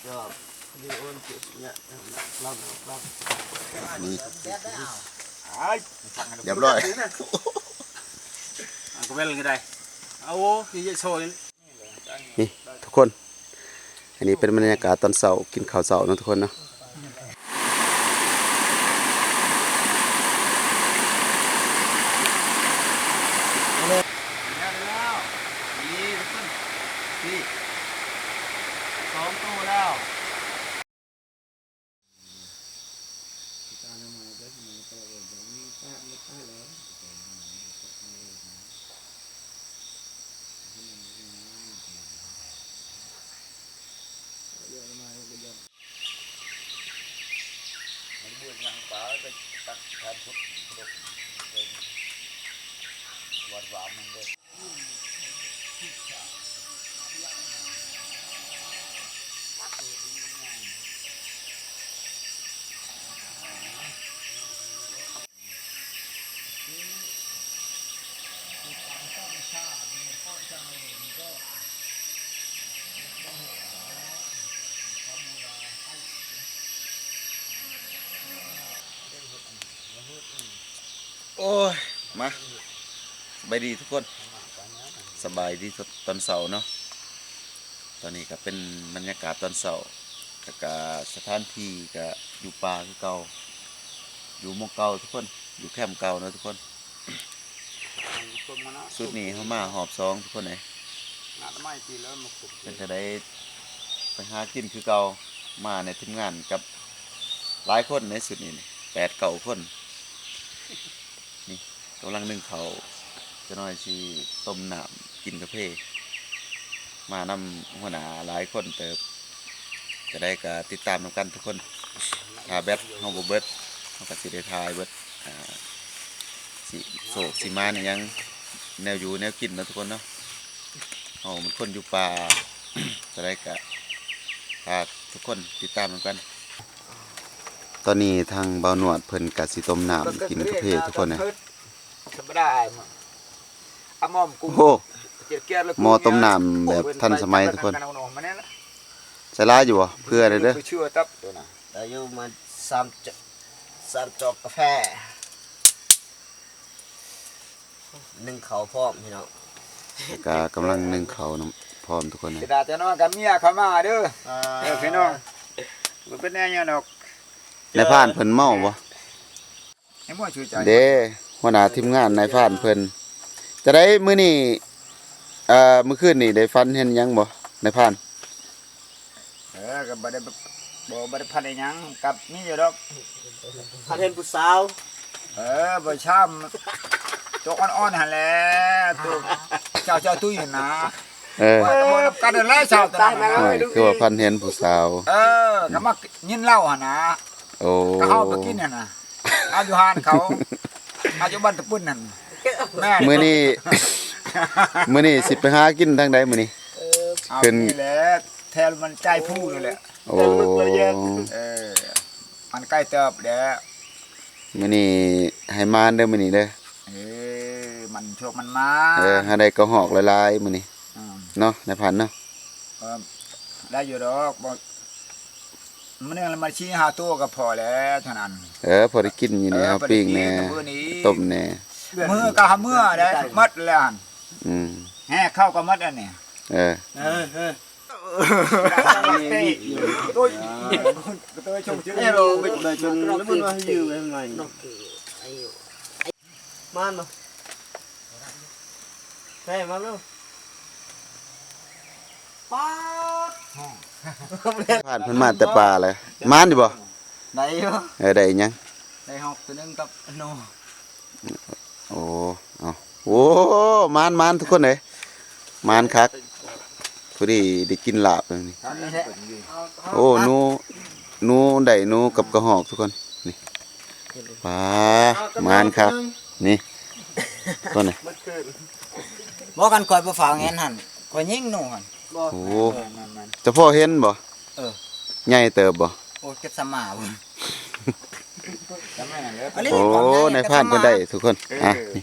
ນີ້ ຮຽບຮ້ອຍ ອ່ະ ກໍເປັນໄດ້ ເອົາໂອ້ຍ ເຍາະໆ ໂຊຍ ນີ້ທຸກຄົນ ອັນນີ້ເປັນບັນຍາກາດຕອນເຊົ້າ ກິນເຂົ້າເຊົ້າເນາະທຸກຄົນເນາະ. ນີ້ທຸກຄົນ ນີ້ ສອງໂຕແລ້ວ. ໂອ້ຍ ມາ ສະບາຍດີທຸກຄົນ ສະບາຍດີຕອນເຊົ້າເນາະ. ຕອນນີ້ກໍເປັນບັນຍາກາດຕອນເຊົ້າ ແລ້ວກະສະຖານທີ່ກະຢູ່ປ່າຄືເກົ່າ ຢູ່ໝ່ອງເກົ່າທຸກຄົນ ຢູ່ແຄມເກົ່າເນາະທຸກຄົນ. ຊຸດນີ້ເຮົາມາຮອບສອງທຸກຄົນເອີຍ ເປັນຈັ່ງໃດ ໄປຫາກິນຄືເກົ່າ ມາໃນທີມງານກັບຫຼາຍຄົນໃນຊຸດນີ້ ແປດເກົ້າຄົນ. ນີ້ກຳລັງໜຶ້ງເຂົ້າ ຈັກໜ້ອຍຊິຕົ້ມນ້ຳກິນກາເຟ ມານຳຫົວໜ້າຫຼາຍຄົນເຕີບ. ຈະໄດ້ກໍຕິດຕາມນຳກັນທຸກຄົນ ຖ້າແບັດເຮົາບໍ່ເບິດ ເຮົາກໍຊິໄດ້ຖ່າຍເບິດ ອ່າ ຊິໂຊກຊິມານອີ່ຫຍັງ ແນວຢູ່ແນວກິນເນາະທຸກຄົນເນາະ. ເຮົາມັນຄົນຢູ່ປ່າ ຈະໄດ້ກະຝາກທຸກຄົນຕິດຕາມນຳກັນ. ຕອນນີ້ທາງບ່າວນວດເພິ່ນກະຊິຕົ້ມນ້ຳກິນກາເຟທຸກຄົນເອີຍ. ໂອ້ ໝໍ້ຕົ້ມນ້ຳແບບທັນສະໄໝທຸກຄົນ. ໃສ່ຫຼາຍຢູ່ບໍ່? ເຜື່ອແດ່ເດີ. ໄດ້ຢູ່ ມາສາມຈອກ ສາມຈອກກາແຟ. ໜຶ້ງເຂົ້າພ້ອມພີ່ນ້ອງ ກະກຳລັງໜຶ້ງເຂົ້ານຳພ້ອມທຸກຄົນເລີຍ. ເວລາຈະນອນກັບເມຍເຂົ້າມາເດີ ອ່າ ເອີ ພີ່ນ້ອງ ບໍ່ເປັນແນວຫຍັງດອກ. ນາຍພານເພິ່ນເມົາບໍ່? ໃຫ້ໝໍ້ຊ່ວຍໃຈເດ້ ຫົວໜ້າທີມງານນາຍພານເພິ່ນ. ຈະໄດ້ມື້ນີ້ ເອີ ມື້ຄືນນີ້ໄດ້ຝັນເຫັນຫຍັງບໍ່ ນາຍພານ? ເອີ ກໍບໍ່ໄດ້ ບໍ່ ບໍ່ໄດ້ພັນອີຫຍັງ ກັບມີຢູ່ດອກ ພັນເຫັນຜູ້ສາວ. ເອີ ບໍ່ຊ້ຳ ໂຕອ່ອນໆຫັ້ນແຫຼະ ໂຕເຈົ້າ ເຈົ້າຕຸ້ຍຫັ້ນນະ. ເອີ ກໍບໍ່ນຳກັນນັ້ນແຫຼະ ຊາວຕະນັ້ນນະ. ໂອ້ຍ ຄືວ່າພັນເຫັນຜູ້ສາວ. ເອີ ກໍມາກິນເຫຼົ້າຫັ້ນນະ. ໂອ້ ກໍເຮົາໄປກິນຫັ້ນນະ ເຮົາຢູ່ຮ້ານເຂົາ ເຮົາຢູ່ບ້ານຕະປຶ້ນຫັ້ນ. ແມ່ນ ມື້ນີ້ ມື້ນີ້ຊິໄປຫາກິນທາງໃດມື້ນີ້? ເອີ ຂຶ້ນນີ້ແຫຼະ ແຖວມັນໃກ້ພູນີ້ແຫຼະ. ໂອ້ ເອີ ມັນໃກ້ເຕີບແຫຼະ. ມື້ນີ້ໃຫ້ໝານເດີມື້ນີ້ເດີ. ເອີ ມັນໂຊກມັນມານ. ເອີ ຫາໄດ້ກະຮອກຫຼາຍໆມື້ນີ້ ອືມ ເນາະ ນາຍພັນເນາະ. ເອີ ໄດ້ຢູ່ດອກ ບໍ່ ມື້ໜຶ່ງລະມາສີ່ຫ້າໂຕກໍພໍແລ້ວເທົ່ານັ້ນ. ເອີ ພໍໄດ້ກິນຢູ່ນີ້ ເຮົາປີ້ງແດ່ ຕົ້ມແດ່ ມື້ກໍຫາເມື່ອໄດ້ໝົດແລ້ວຫັ້ນ. ອືມ ແຮກເຂົ້າກໍໝົດອັນນີ້. ເອີ ເອີ ເອີ. ມານບໍ່? ແທ້ມາເນາະ. ປາດ ຜ່ານເພິ່ນມາແຕ່ປ່າເລີຍ. ມານຢູ່ບໍ່? ໄດ້ຢູ່. ເອີ ໄດ້ອີຫຍັງ? ໄດ້ຮອກໂຕໜຶ່ງກັບໜູ. ໂອ້ ເອົາ ໂອ້ ມານໆ ທຸກຄົນເອີຍ ມານຄັກ. ພໍດີໄດ້ກິນລາບນີ້. ໂອ້ ໜູ ໜູ ໄດ້ໜູກັບກະຮອກທຸກຄົນ. ນີ້ ປາ ມານຄັກ. ນີ້ ຕົວນີ້ ບໍ່ ຄັນຂ້ອຍບໍ່ຟ້າວແຫງຫັ້ນ ຂ້ອຍຍິງໜູຫັ້ນ. ໂອ້ ເຈົ້າພໍ່ເຫັນບໍ່? ເອີ ໃຫຍ່ເຕີບບໍ່? ໂອ້ ເກັບສຳມາ. ໂອ້ ນາຍພານເພິ່ນໄດ້ທຸກຄົນ. ອ່ະ ນີ້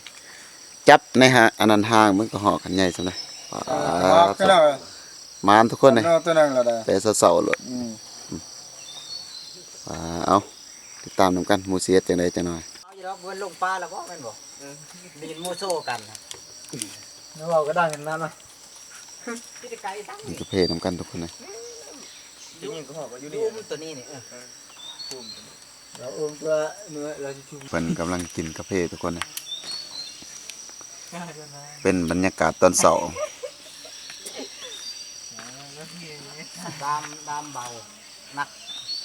ຈັບໃນຫາ ອັນນັ້ນຫາງມັນກໍຮອກ ຄັນໃຫຍ່ສ່ຳໃດ. ປາ ເອີ ມ ມານທຸກຄົນເດ້ ເນາະ ຕົວນັ້ນລະໄດ້ ແປເຊົ້າໆໂລດ ອືມ ອ່າ ເອົາ ຕິດຕາມນຳກັນ ໝູ່ຊິເຮັດຈັ່ງໃດຈັກໜ່ອຍ. ເອົາຢູ່ດອກ ເພິ່ນລົງປ່າແລ້ວບໍ່ ແມ່ນບໍ່? ເອີ ໄດ້ຍິນໝູ່ໂຊກັນ ເວົ້າກໍດັງຂະໜາດນັ້ນ ຊິໄປໄກຊັ້ນ ກິນກາເຟນຳກັນທຸກຄົນເລີຍ ໄດ້ຍິນກໍຮອດວ່າຢູ່ນີ້ ພູມຕົວນີ້ນີ້ ເອີ ເອີ ພູມຕົວນີ້ ລາວເອີ້ນວ່າເນື້ອລາວຊິຊຸມ ເພິ່ນກຳລັງກິນກາເຟທຸກຄົນເລີຍ ເປັນບັນຍາກາດຕອນເຊົ້າ ດາມ ດາມເບົາ ໜັກ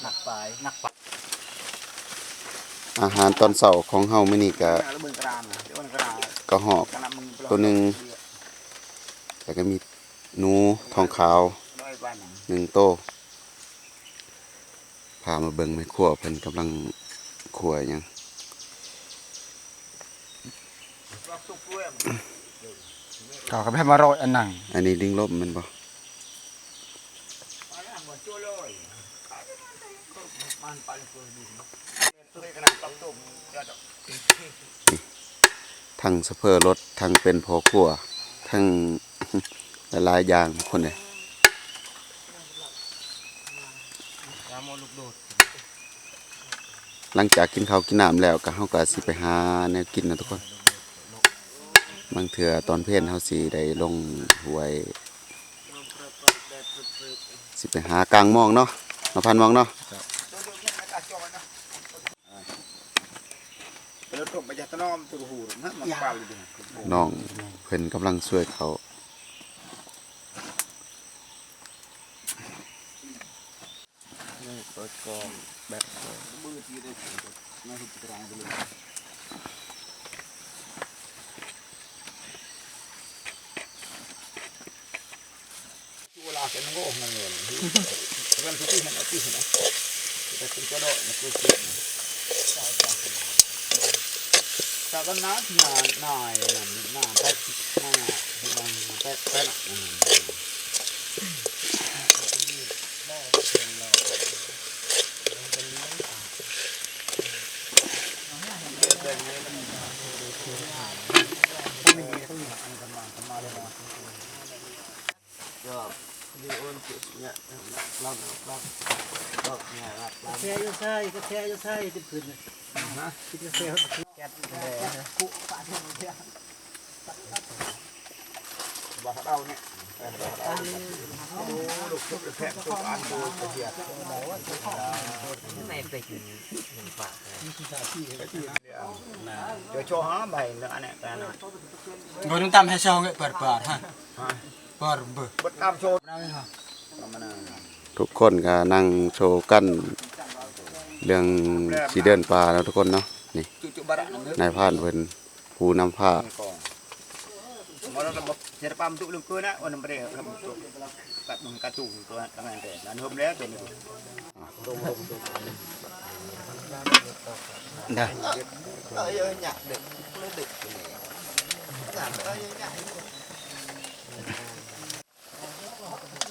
ໜັກປາຍ ໜັກປາຍ. ອາຫານຕອນເຊົ້າຂອງເຮົາມື້ນີ້ກະ ກະຮອກໂຕໜຶ່ງ ແລ້ວກະມີໜູທອງຂາວໜຶ່ງໂຕ. ພາມາເບິ່ງແມ່ຄົວເພິ່ນກຳລັງຂົ້ວຫຍັງ ເຂົາກໍແບບມາຮ້ອຍອັນນັ້ນ ອັນນີ້ລິງລົມແມ່ນບໍ່? ທັງໂຊເຟີລົດ ທັງເປັນພໍ່ຄົວ ທັງຫຼາຍໆຢ່າງຄົນເດ້. ຫຼັງຈາກກິນເຂົ້າກິນນ້ຳແລ້ວ ກໍເຮົາກໍຊິໄປຫາແນວກິນນະທຸກຄົນ. ບາງເທື່ອຕອນເພນເຮົາຊິໄດ້ລົງຫ້ວຍ ຊິໄປຫາກາງມອງເນາະ ມາພັນມອງເນາະ. ນ້ອງເພິ່ນກຳລັງຊ່ວຍເຂົາ. ກາແຟຢູ່ໃສ? ກາແຟຢູ່ໃສ? ຈຶ່ງຂຶ້ນ ກິນກາແຟ ທຸກຄົນກໍນັ່ງໂຊກັນເລື່ອງຊິເດີນປ່າເນາະທຸກຄົນເນາະ. ນີ້ນາຍພານເພິ່ນ ຜູ້ນຳພາ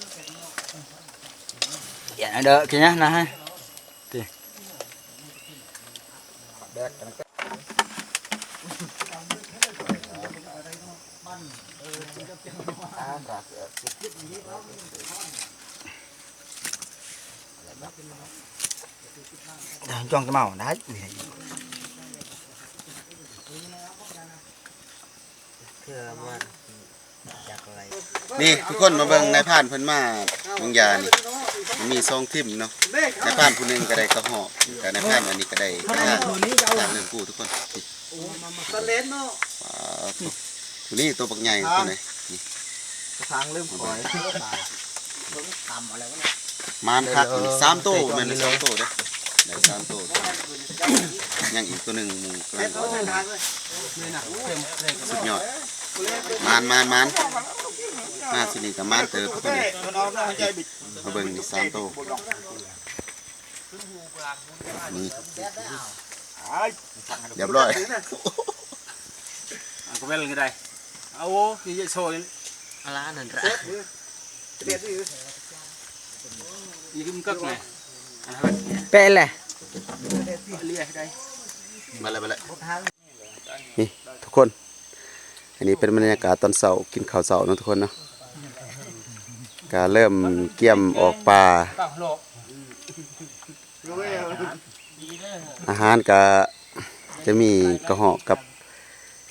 ເດີ ເດີ ກິນນະ ນະ ຈ້ອງຈະເມົາໄດ້ ເທື່ອວ່າ ນີ້ທຸກຄົນມາເບິ່ງນາຍພານເພິ່ນມາເບິ່ງຢານີ້ ມັນມີສອງທີມເນາະ. ນາຍພານຜູ້ໜຶ່ງກໍໄດ້ກະຮອກ ແລະນາຍພານອັນນີ້ກໍໄດ້ກະທາງ ກະທາງເລີ່ມກູ້ທຸກຄົນ. ນີ້ ປາດໂທ້ ໂຕນີ້ໂຕບັກໃຫຍ່ ໂຕນີ້ ນີ້ ກະທາງເລີ່ມກ່ອຍ ມານຄັກ ສາມໂຕ ແມ່ນສອງໂຕເດ້ ໄດ້ສາມໂຕ ຍັງອີກໂຕໜຶ່ງ ໝູ່ກຳລັງອອກມາ ສຸດຍອດ ມານ ມານ ມານ ມາຊິນີ້ກໍມານເຕີບ ໂຕນີ້ ມາເບິ່ງນີ້ ສາມໂຕ ນີ້ ຮຽບຮ້ອຍ ອັນກໍແມ່ນກໍໄດ້ ເອົາ ເຍາະໆ ໂຊຍ ອາລານັ້ນລະ ອີກມັນກັກແຫຼະ ແປະແຫຼະ ມາແລ້ວ ມາແລ້ວ. ນີ້ທຸກຄົນ ອັນນີ້ເປັນບັນຍາກາດຕອນເຊົ້າ ກິນເຂົ້າເຊົ້າເນາະທຸກຄົນເນາະ. ກະເລີ່ມກຽມອອກປ່າ. ອາຫານກະຈະມີກະຮອກກັບ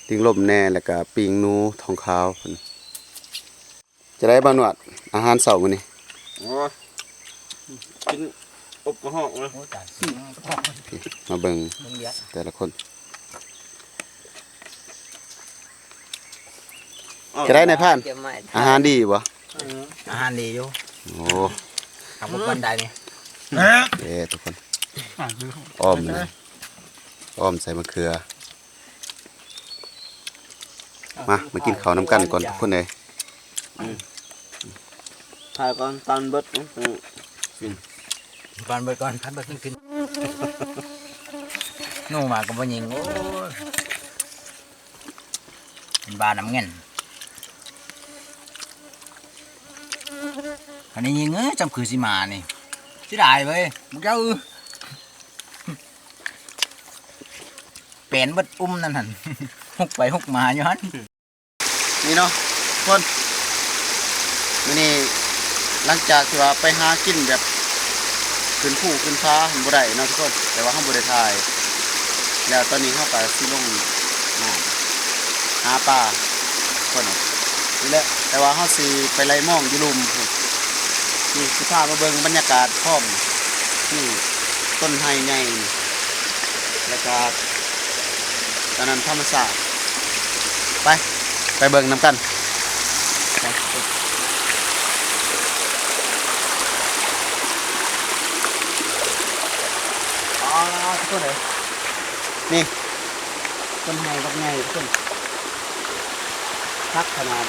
ລິງລົມແດ່ ແລ້ວກະປີ້ງໜູທອງຂາວ. ຈະໄດ້ບໍ່ນວດ ອາຫານເຊົ້າມື້ນີ້? ໂອ້ ກິນອົບກະຮອກເລີຍ. ມາເບິ່ງແຕ່ລະຄົນ. ຈະໄດ້ນາຍພານ ອາຫານດີຢູ່ບໍ່? ອາຫານດີຢູ່. ໂອ້ ທຳບໍ່ປານໃດນີ້. ເອີ ທຸກຄົນ ອ້ອມ ອ້ອມໃສ່ມະເຂືອ. ມາ ມາກິນເຂົ້ານຳກັນກ່ອນທຸກຄົນເອີຍ. ຖ່າຍກ່ອນ ຕອນເບິດ ຕອນເບິດກ່ອນ ຕອນເບິດຈັ່ງກິນ. ໜູມາກໍບໍ່ຍິງ. ໂອ້ຍ ເປັນບ້ານຳເງິນ. ອັນນີ້ຍິງ ເອີຍ ຈຳຄືຊິມານີ້ ເສຍດາຍເວີຍ ບໍ່ເຈົ້າ. ແປນເບິດ ອຸ້ມນັ້ນຫັ້ນ ຫົກໄປຫົກມາຢູ່ຫັ້ນ. ນີ້ເນາະທຸກຄົນ ມື້ນີ້ຫຼັງຈາກທີ່ວ່າໄປຫາກິນແບບຂຶ້ນພູຂຶ້ນຜາຫັ້ນບໍ່ໄດ້ເນາະທຸກຄົນ ແຕ່ວ່າເຮົາບໍ່ໄດ້ຖ່າຍ ແລ້ວຕອນນີ້ເຮົາກໍຊິລົງນ້ຳຫາປາ ທຸກຄົນ ນີ້ແຫຼະ ແຕ່ວ່າເຮົາຊິໄປໄລ່ມອງຢູ່ລຸ່ມພຸ້ນ. ນີ້ຊິພາມາເບິ່ງບັນຍາກາດພ້ອມ ນີ້ຕົ້ນໄຮໃຫຍ່ ແລ້ວກໍ ຕອນນັ້ນທຳມະຊາດ. ໄປ ໄປເບິ່ງນຳກັນ. ອໍ ທຸກຄົນເອີຍ ນີ້ຕົ້ນໄຮບັກໃຫຍ່ທຸກຄົນ ຄັກຂະໜາດ.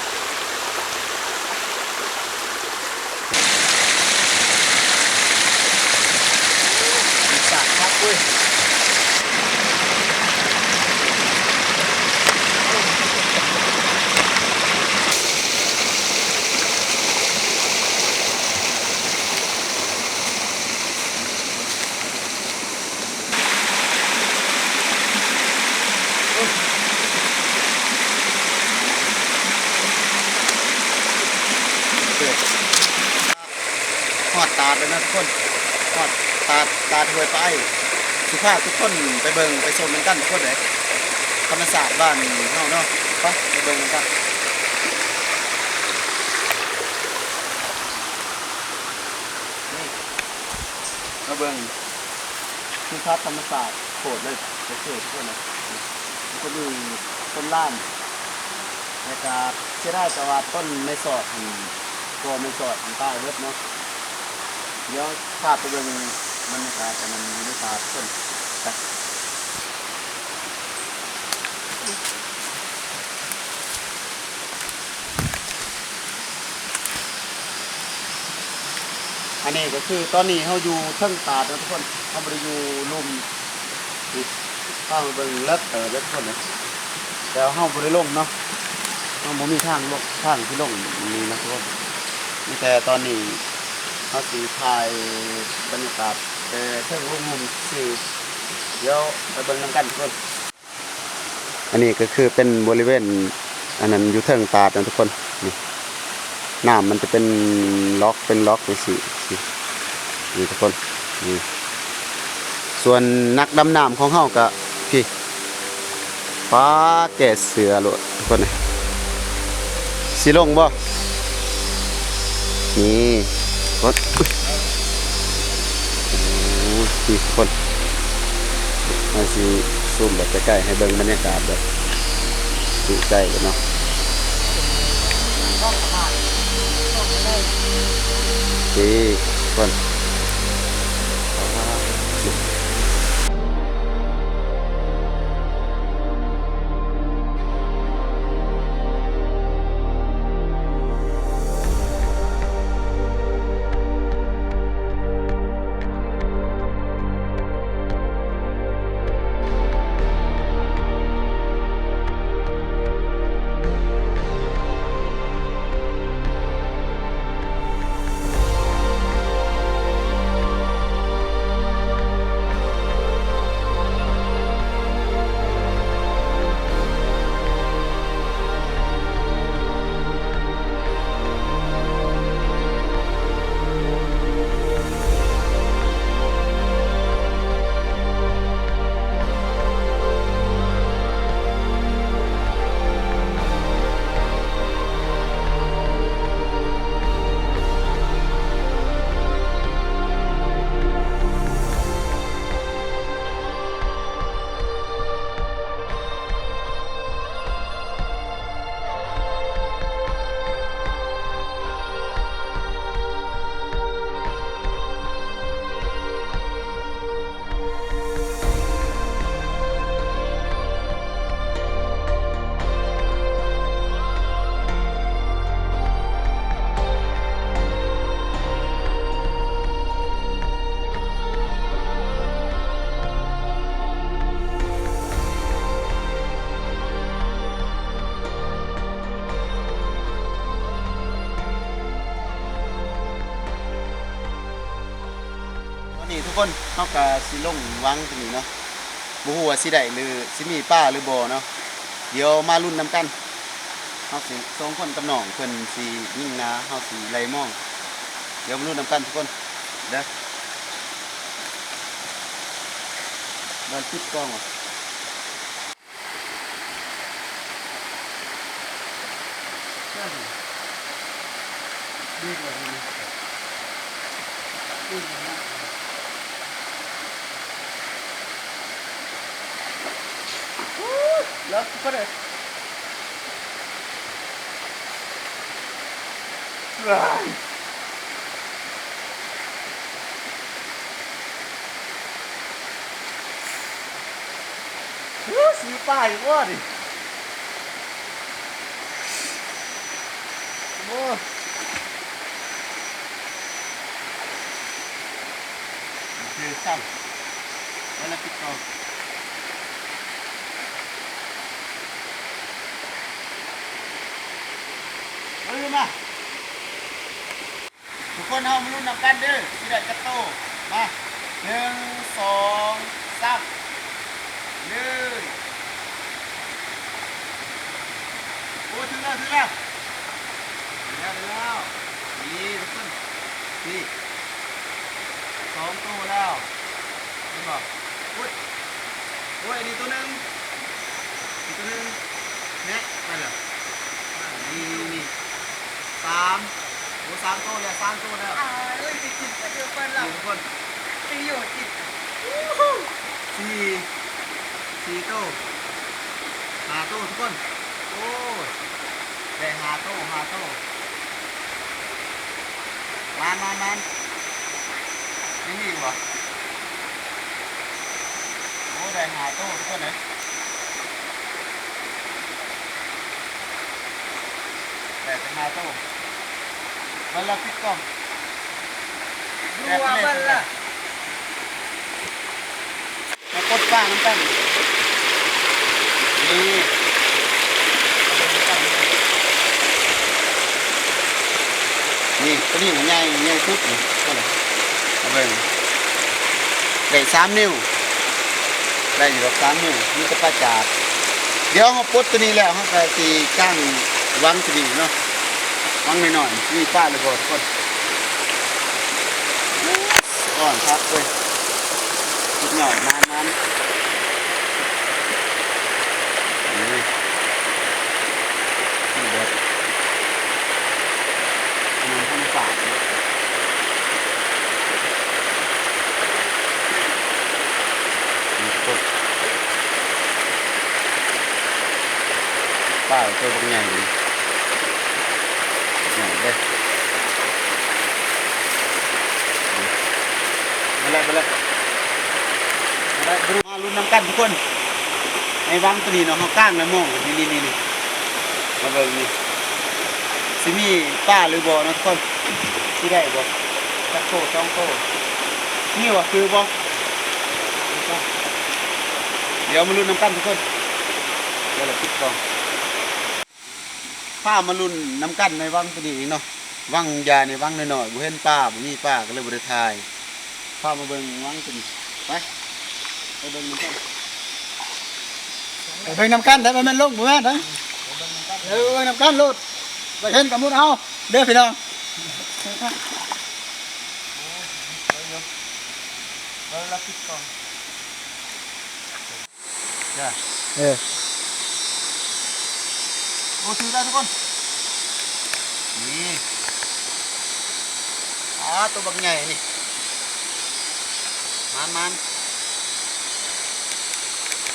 ຮອດຕາດແລ້ວເນາະທຸກຄົນ ຮອດຕາດ ຕາດຫ້ວຍປາຍ. ຊິພາທຸກຄົນໄປເບິ່ງໄປຊົມນຳກັນທຸກຄົນເອີຍ ທຳມະຊາດບ້ານເຮົາເນາະ ໄປ ໄປເບິ່ງນຳກັນ. ນີ້ ມາເບິ່ງທິວທັດທຳມະຊາດໂຄດເລີຍ ໂອເຄທຸກຄົນເອີຍ. ມັນຈະມີຕົ້ນລານ ແລ້ວກະເສຍດາຍແຕ່ວ່າຕົ້ນໄມ້ສອດຫັ້ນ ກໍໄມ້ສອດຫັ້ນຕາຍເບິດເນາະ. ດຽວພາໄປເບິ່ງບັນຍາກາດອັນນັ້ນຢູ່ໃນປ່າທຸກຄົນ. ໄປ ອັນນີ້ກໍຄືຕອນນີ້ເຮົາຢູ່ເທິງຕາດເນາະທຸກຄົນ ເຮົາບໍ່ໄດ້ຢູ່ລຸ່ມ. ນີ້ ພາມາເບິ່ງເລິກເຕີບເລີຍທຸກຄົນເອີຍ ແຕ່ເຮົາບໍ່ໄດ້ລົງເນາະ ເຮົາບໍ່ມີທາງລົງ ທາງທີ່ລົງນີ້ນະທຸກຄົນ. ມີແຕ່ຕອນນີ້ເຮົາຊິຖ່າຍບັນຍາກາດແຕ່ເທິງໂຮງຮົ່ມຊື່ໆ ດຽວໄປເບິ່ງນຳກັນທຸກຄົນ. ອັນນີ້ກໍຄືເປັນບໍລິເວນອັນນັ້ນຢູ່ເທິງຕາດນະທຸກຄົນ. ນີ້ ນ້ຳມັນຈະເປັນລັອກເປັນລັອກຈັ່ງຊີ້ ນີ້ທຸກຄົນ ນີ້. ສ່ວນນັກດຳນ້ຳຂອງເຮົາກໍ ພີ້ ປາແກ່ເສືອໂລດທຸກຄົນເອີຍ. ຊິລົງບໍ່? ນີ້ ທຸກຄົນ ໂອ້ຍ ນີ້ທຸກຄົນ ເຮົາຊິຊູມແບບໃກ້ໆ ໃຫ້ເບິ່ງບັນຍາກາດແບບຈຸໃຈເລີຍເນາະ. ນີ້ທຸກຄົນ. ນີ້ທຸກຄົນ ເຮົາກະຊິລົງວັງຕົວນີ້ເນາະ ບໍ່ຮູ້ວ່າຊິໄດ້ ຫຼື ຊິມີປາ ຫຼື ບໍ່ເນາະ ດຽວມາລຸ້ນນຳກັນ. ເຮົາຊິ ສອງຄົນກັບນ້ອງເພິ່ນຊິຍິງນາ ເຮົາຊິໄລ່ມອງ ດຽວມາລຸ້ນນຳກັນທຸກຄົນເດີ. ແລ້ວປິດກ້ອງ. ອູ້ ສີປາອີກບໍ່ນີ້ ໂອ້ ເດີຊ້ຳ ແລ້ວລະປິດຕໍ່ ເອົາມາ. ທຸກຄົນເຮົາມາລຸ້ນນຳກັນເດີ ຊິໄດ້ຈັກໂຕ ມາ ໜຶ່ງ ສອງ ສາມ ເລີຍ ໂອ້ ຖືກແລ້ວ ຖືກແລ້ວ ໄດ້ແລ້ວ ໄດ້ແລ້ວ ນີ້ທຸກຄົນ ນີ້ ສອງໂຕແລ້ວ ເຫັນບໍ່? ໂອ້ຍ ໂອ້ຍ ອັນນີ້ໂຕໜຶ່ງ ອີກໂຕໜຶ່ງ ແນະ ໄປແລ້ວ ນີ້ ນີ້ ນີ້ ສາມ ໂອ້ ສາມໂຕແລ້ວ ສາມໂຕແລ້ວ ອ່າ ເອີຍ ໄດ້ກິນກະເດີເພິ່ນລະ ນີ້ທຸກຄົນ ໄດ້ຢູ່ກິນ ສີ່ ສີ່ໂຕ ຫ້າໂຕທຸກຄົນ ໂອ້ຍ ໄດ້ຫ້າໂຕ ຫ້າໂຕ ມາ ມາ ມາ ນີ້ ນີ້ບໍ່? ໂອ້ ໄດ້ຫ້າໂຕທຸກຄົນເອີຍ ໄດ້ແຕ່ຫ້າໂຕ ເບິ່ງລະ ປິດກ້ອງ ເບິ່ງລະ ມາປົດປານຳກັນ ນີ້ ນີ້ ໂຕນີ້ນະໃຫຍ່ ໃຫຍ່ສຸດນີ້ ເບິ່ງ ໄດ້ສາມນິ້ວ ໄດ້ຢູ່ດອກສາມນິ້ວ ມີແຕ່ປາຈາກ ດຽວເຮົາປົດໂຕນີ້ແລ້ວ ເຮົາກະຊິກາງວັງໂຕນີ້ເນາະ ວັງນ້ອຍໆ ມີປາຫຼືບໍ່ທຸກຄົນ ອ້ອນຄັກເວີຍ ສຸດຍອດ ມານໆ ນີ້ ນີ້ແບບ ທຳມະຊາດ ນີ້ ນີ້ ປາໂຕບັກໃຫຍ່ ໃຫຍ່ເດ້ ໄປແລ້ວ ໄປແລ້ວ ໄປແລ້ວ ມາລຸ້ນນຳກັນທຸກຄົນ ໃນວັງໂຕນີ້ເນາະ ເຮົາກາງແລ້ວມອງ ນີ້ໆໆ ມາເບິ່ງນີ້ ຊິມີປາຫຼືບໍ່ເນາະທຸກຄົນ ຊິໄດ້ບໍ່ ຈັກໂຕ ສອງໂຕ ມີບໍ່ ຄືບໍ່? ດຽວມາລຸ້ນນຳກັນທຸກຄົນ ດຽວລະປິດກ່ອນ ພາມາລຸ້ນນຳກັນໃນວັງໂຕນີ້ອີກເນາະ ວັງຢານີ້ ວັງນ້ອຍໆ ບໍ່ເຫັນປາ ບໍ່ມີປາ ກະເລີຍບໍ່ໄດ້ຖ່າຍ ພາມາເບິ່ງວັງໂຕນີ້ ໄປ ໄປເບິ່ງນຳກັນ ໄປເບິ່ງນຳກັນເດີ ບໍ່ແມ່ນລົງ ບໍ່ແມ່ນເດີ ໄປເບິ່ງນຳກັນໂລດ ໄປເຫັນກະມຸດເອົາເດີພີ່ນ້ອງ ເອີ ລະປິດກ່ອນ. ເອີ ໂອ້ ຖືກແລ້ວທຸກຄົນ ນີ້ ປາໂຕບັກໃຫຍ່ນີ້ ມານ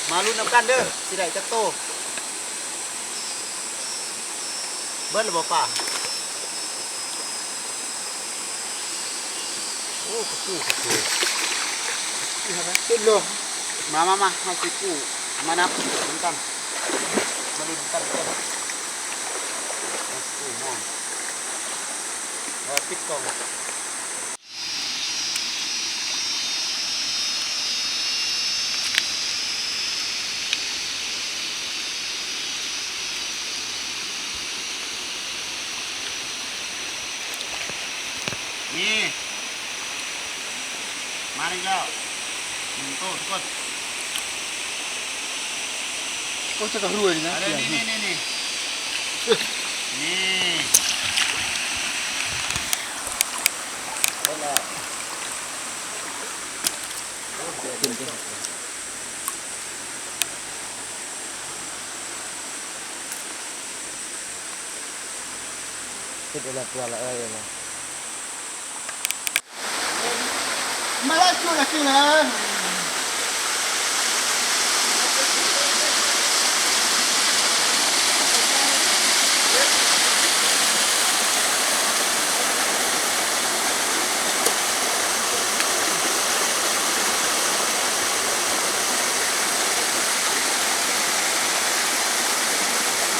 ໆ ມາລຸ້ນນຳກັນເດີ ຊິໄດ້ຈັກໂຕ. ເບິດແລ້ວບໍ່ປາ? ໂອ້ ກະປູກະປູ ເຕັມໂລ. ມາ ມາ ມາ ເຮົາຊິກູ້ ມານັບນຳກັນ ມາລຸ້ນນຳກັນເດີ ເຮົາຊິກູ້ໝໍ້ ແລ້ວປິດກ່ອງ. ນີ້ ມາອີກແລ້ວ ໜຶ່ງໂຕທຸກຄົນ. ໂອ້ ຈະກະຮວຍນະ ອັນນີ້ ນີ້ ນີ້ ນີ້ ນີ້ ເບິດແລ້ວ. ເຮັດໄດ້ຫຼາຍຕົວລະເອີຍເນາະ. ມາລະຈຸລະຈຸລະ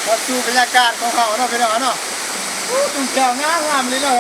ມາສູ່ບັນຍາກາດຂອງເຮົາເນາະ ພີ່ນ້ອງເນາະ. ໂອ້ ຕຸ່ມແຈ່ວງາມໆເລີຍເນາະ.